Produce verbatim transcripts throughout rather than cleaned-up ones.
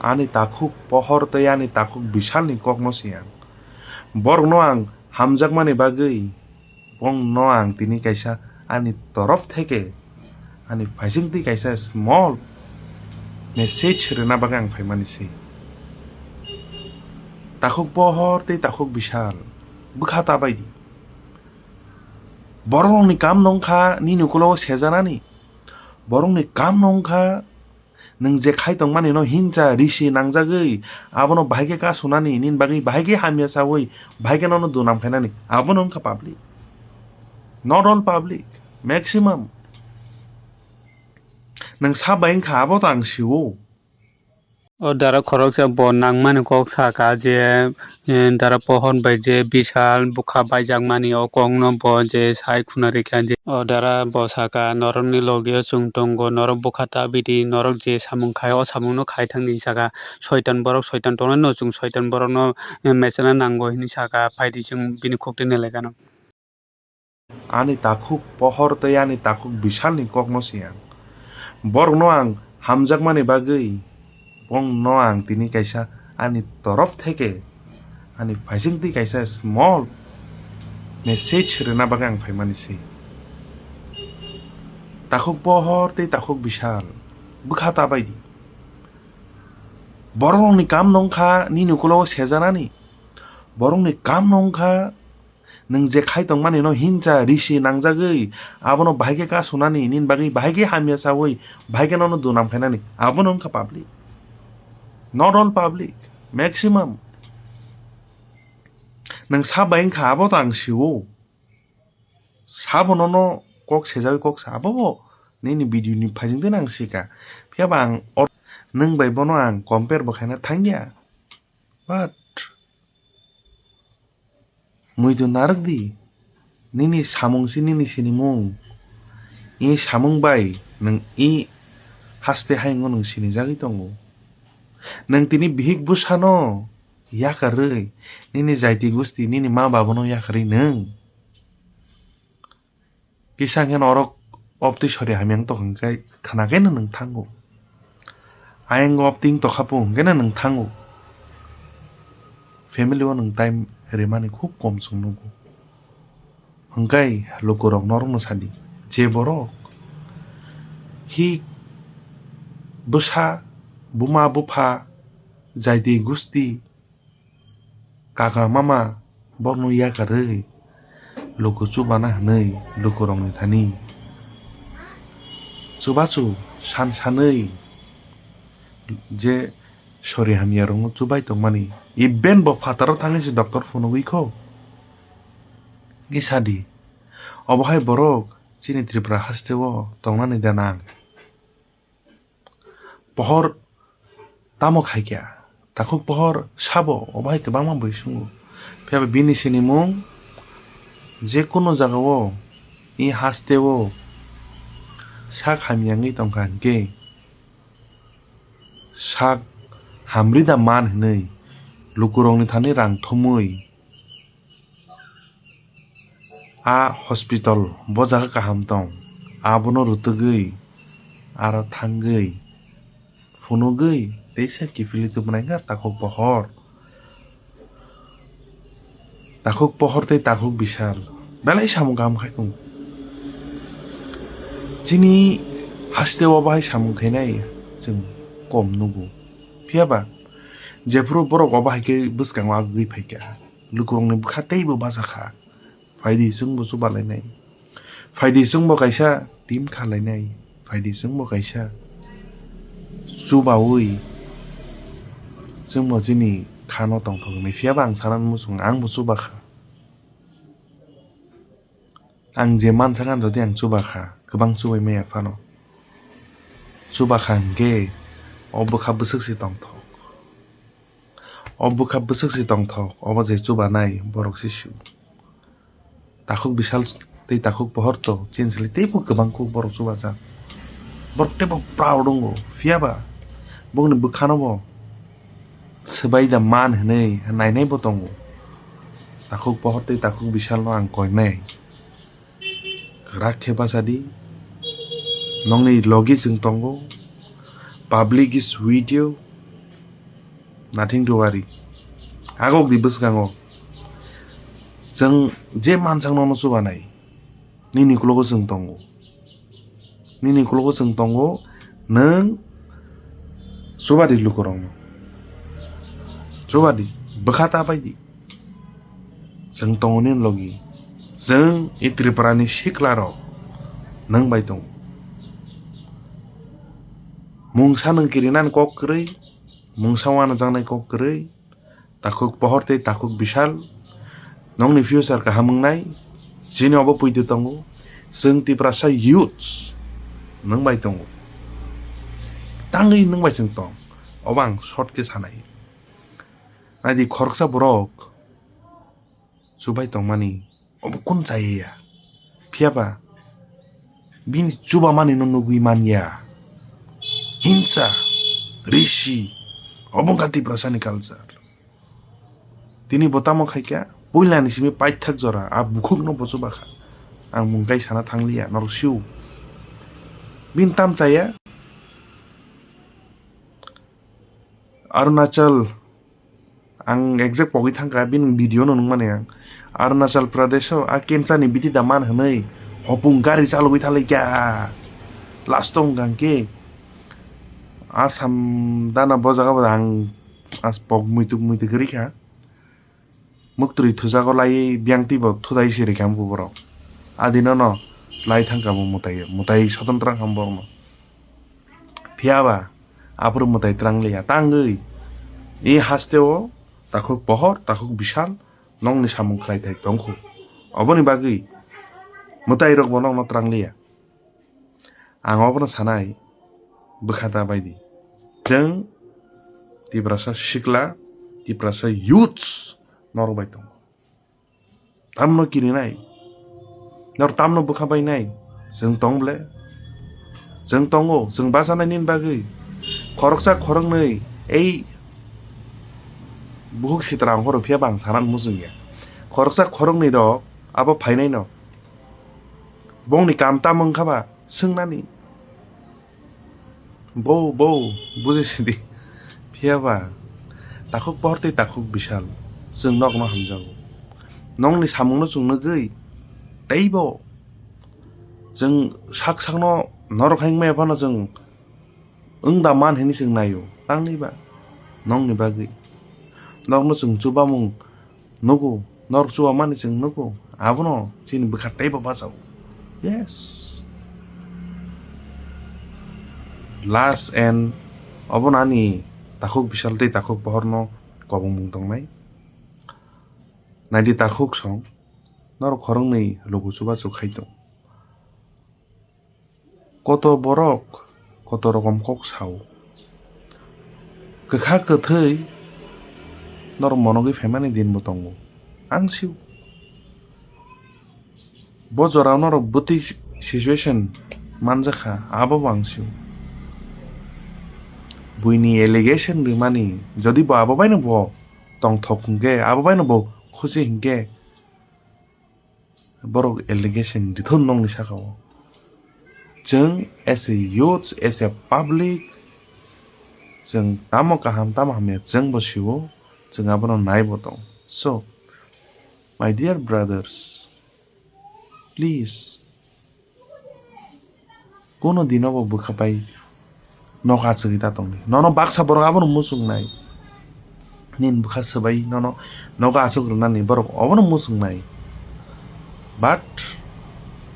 Ani takhuk pohor tei ani takhuk bisalni kokno se ang. Borokno ang hamjakmani bagwi bongno ang tini kaisa ani torof theke ani phaisingtwi kaisa small message rwna bagwi ang phaimani se. Takhuk pohor tei takhuk bisal bwkha ta bai di. Borokni kamno wngkha nini ukulogo sejanani. Borokni kamno wngkha nwng je khai tongmani no hinsa risi nangjagwi abono bahai khe kasunani, nini bagwi bahai khe hamya sawi bahai khe nono dunam khainani. Abono wngkha public. Not all public, maximum. Nwng sa bai wngkha abo to ang sio. O dara khoroksa bo nangmani kok saka je, eh, dara pohor bai je bisal bwkha baijakmani o kokno bo je sai khuna rikha je. O dara bo saka, "Norokni logi o chwng tongo, norok bwkha ta bidi, norok je samung khai o samungno khai thangdi," saka. "Soitan borok, soitan tongnai no chwng soitan borokno, eh, mechana nango," hinwi saka. Phaidi chwng bini khukti nelekhano. Ani takhuk pohor tei ani takhuk bisalni kokno se ang. Borokno ang hamjakmani bagwi bongno ang tini kaisa ani torof theke ani phaisingtwi kaisa small message rwna bagwi ang phaimani se. Takhuk pohor tei takhuk bisal bwkha ta bai di. Borokni kamno wngkha nini ukulogo sejanani. Borokni kamno wngkha nwng je khai tongmani no hinsa risi nangjagwi abono bahai khe kasunani, nini bagwi bahai khe hamya sawi bahai khe nono dunam khainani. Abono wngkha public. Not all public, maximum. Nwng sa bai wngkha abo to ang sio. Sabo nono kok sejagwi kok sa abo bo nini video ni phaisingtwi nang sika. Phiya ba ang or-, nwng bai bono ang compare bo khaina thangya. But muitu narwk di, nini samung si nini sinimung. I samung bai nwng i haste hai wngno nwng sinijagwi tongo. Nwng tini bihik bwsano yakarwi nini jaiti gusti, nini ma babano yakarwi nwng kisa hwnkhe norok obtwi sori hamya wng tokha hwnkhe khna khe no nwng thango. Ayang obtwi wng tokha po hwnkhe no nwng thango. Family o nwng time rimani khub kom chwng nugo. Hwnkhe lukurok norokno sadi, je borok hi bwsa, buma, bupha, jaiti gusti, kaka mama borokno yakarwi luku chubana hwnwi lukurokni thani chubachu san sanwi je sori hamyarokno chubai tongmani, even bo phataro thangwi se doctor phunugwi kho. Kisa di, obo hai borok chini Tripura hasteo tongnani da nang? Pohor tamo khaikha? Takhuk pohor sabo, obo hai kwbangma bui sungo. Phiya ba bini sinimung je kono jagao, i hasteo sak hamya wngwi tongkha hwnkhe, sak hamrida man hwnwi lukurokni thani rang thumwi, a hospital bo jaga kaham tong, abono rwtwgwi aro thangwi phunugwi teisa kiphilwi tubunai wngkha takhuk pohor. Takhuk pohor tei takhuk bisal belai samung kaham khai tongo. Chini hasteo bahai samung khainai chwng kom nugo. Phiya ba jephuru borok obo hai khe bwskango agwi phaikha, lukurokni bwkha teibo bajakha. Phaidi chwngbo chubalainai. Phaidi chwngbo kaisa team khalainai. Phaidi chwngbo kaisa chubaui chwngbo chini khano tongthok hinwi. Phiya ba ang sana muchung, angbo chubakha. Ang je mansa gana jodi ang chubakha, kwbang chubai maya phano. Chubakha hwnkhe o bwkha bwswk se tongthok. O bwkha bwswk se tongthok, obo je chubanai borok se su. Takhuk bisal tei takhuk pohor to chini sili teibo kwbang kuk borok chubajak. Borok teibo proud wngo, phiya ba bongni bwkhano bo swbai da man hwnwi nainai bo tongo. Takhuk pohor tei takhuk bisal no ang koinai. Kwrak khe bacha di. Nokni logi chwng tongo. Public is with you. Nothing to worry. Agok di bwskango. Chwng je mansang nono chubanai. Nini uklogo chwng tongo. Nini uklogo chwng tongo. Nwng chubadi lukurokno. Chubadi. Bwkha ta bai di. Chwng tongo nini logi. Chwng i Tripura ni sikla rok nwng bai tongo. Mungsa nwng kirinani kok kwrwi, mungsa wanajaknai kok kwrwi, takhuk pohor tei takhuk bisal, nokni future kaham wngnai, chini obo puitu tongo, chwng Tiprasa youths nwng bai tongo. Tangwi nwng bai chwng tong, obo ang short khe sanai. Naidi khoroksa borok chubai tongmani, obo kun chaya ya? Phiya ba bini chubamanino nugwi man ya. Himsa, risi, obo wngkha Tiprasani culture. Tini bo tamo khaikha, puilani simi paithak jora, a bukhukno bo chubakha. Ang mung kai sana thangliya, norok sio. Bini tam chaya? Arunachal, ang exact pogwi thangkha, bini video no nukmani ang. Arunachal Pradesh o a kenchani biti da man hwnwi hopung gari chalogwi thalaikha. Last o hwnkha hwnkhe Assam dana bo jaga bo ang as pok muituk muituk rikha. Muktwi thujago laiwi biyang twibo thudai sirikha bo borok. Adino no lai thangkha bo mwtai, mwtai sotondra wngkha borokno. Phiya ba aphuru mwtai twrang liya tangwi. I haste o takhuk pohor, takhuk bisal nokni samung khlai thai tongkhu. Oboni bagwi mwtai rok bo nokno twrang liya. Ang obono sanai, bwkha ta bai di. Chwng Tiprasa sikla, Tiprasa youths norok bai tongo. Tamno kirinai? Nor tamno bwkha bainai? Chwng tong ble? Chwng tongo, chwng bachanai nini bagwi. Khoroksa khoroknwi ei buhuk sitra ang horo phiya bang sana muchung ya. Khoroksa khoroknwi rok abo phainai no. Bongni kam tamo wngkha ba swngnani. Bo, bo, buji sidi. Phiya ba, takhuk pohor tei takhuk bisal, chwng nokno hamjago. Nokni samungno chwng nugwi, teibo chwng sak sakno norok hai wngmaya phano chwng wng da man hwnwi chwng naio, tangwi ba nokni bagwi. Nokno chwng chubamung nugo, norok chubamani chwng nugo, abono chini bwkha teibo bachao. Yes. Last and obono ani takhuk bisal tei takhuk pohorno kobongmung tongnai. Naidi takhuk song, norok khoroknwi lugu chubachu khai tong. Koto borok koto rokom kok sao. Kwkha kwthwi norok monogwi phaimani din bo tongo. Ang sio. Bo jorao norok bwtwi situation manjakha, abo bo ang sio. Buini allegation rimani, jodi bo abo baino bo tongthok hinkhe, abo baino bo khusi hinkhe, borok allegation rithun nokni saka o. Chwng as a youth, as a public, chwng tamo kaham tamo hamya chwng bo sio, chwng abono nai bo tong. So, my dear brothers, please, kono dino bo bwkha pai nok achugwi ta tongdi. Nono baksa borok abono muchungnai. Nini bwkha swbai nono nogo achuk rwnani borok obono muchungnai. But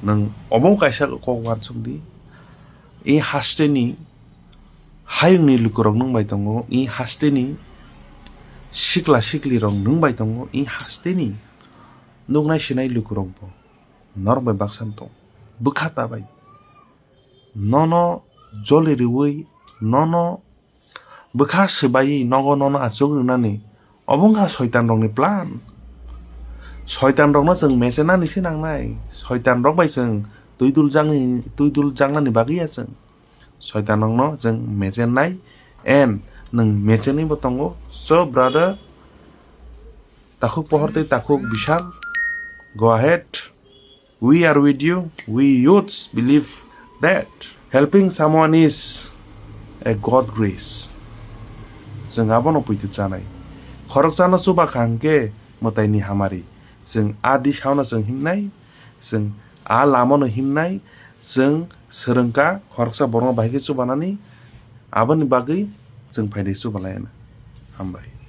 nwng obo kaisa kok uansuk di. I hasteni hayungni lukurok nwng bai tongo, i hasteni sikla siklirok nwng bai tongo, i hasteni nuknai sinai lukurok bo norok bai baksa wng tongo. Bwkha ta bai. Nono joli riwi, nono bwkha swbaiwi nogo nono achuk rwnani. Obo wngkha soitan rokni plan. Soitan rokno chwng mechenani se nangnai. Soitan rok bai chwng twi dul jakni, twi dul jaknani bagwi ya chwng. Soitan rokno chwng mechennai and nwng mechenwi bo tongo. So brother, takhuk pohor tei takhuk bisal, go ahead. We are with you. We youths believe that helping someone is a God grace. Chwng abono poito chanai. Khoroksano chubakha hwnkhe mwtaini hamari. Chwng a disano chwng himnai, chwng a lamano himnai, chwng swrwngkha khoroksa borokno bahai khe chubanani, aboni bagwi chwng phaidai chubalaiana. Hambai.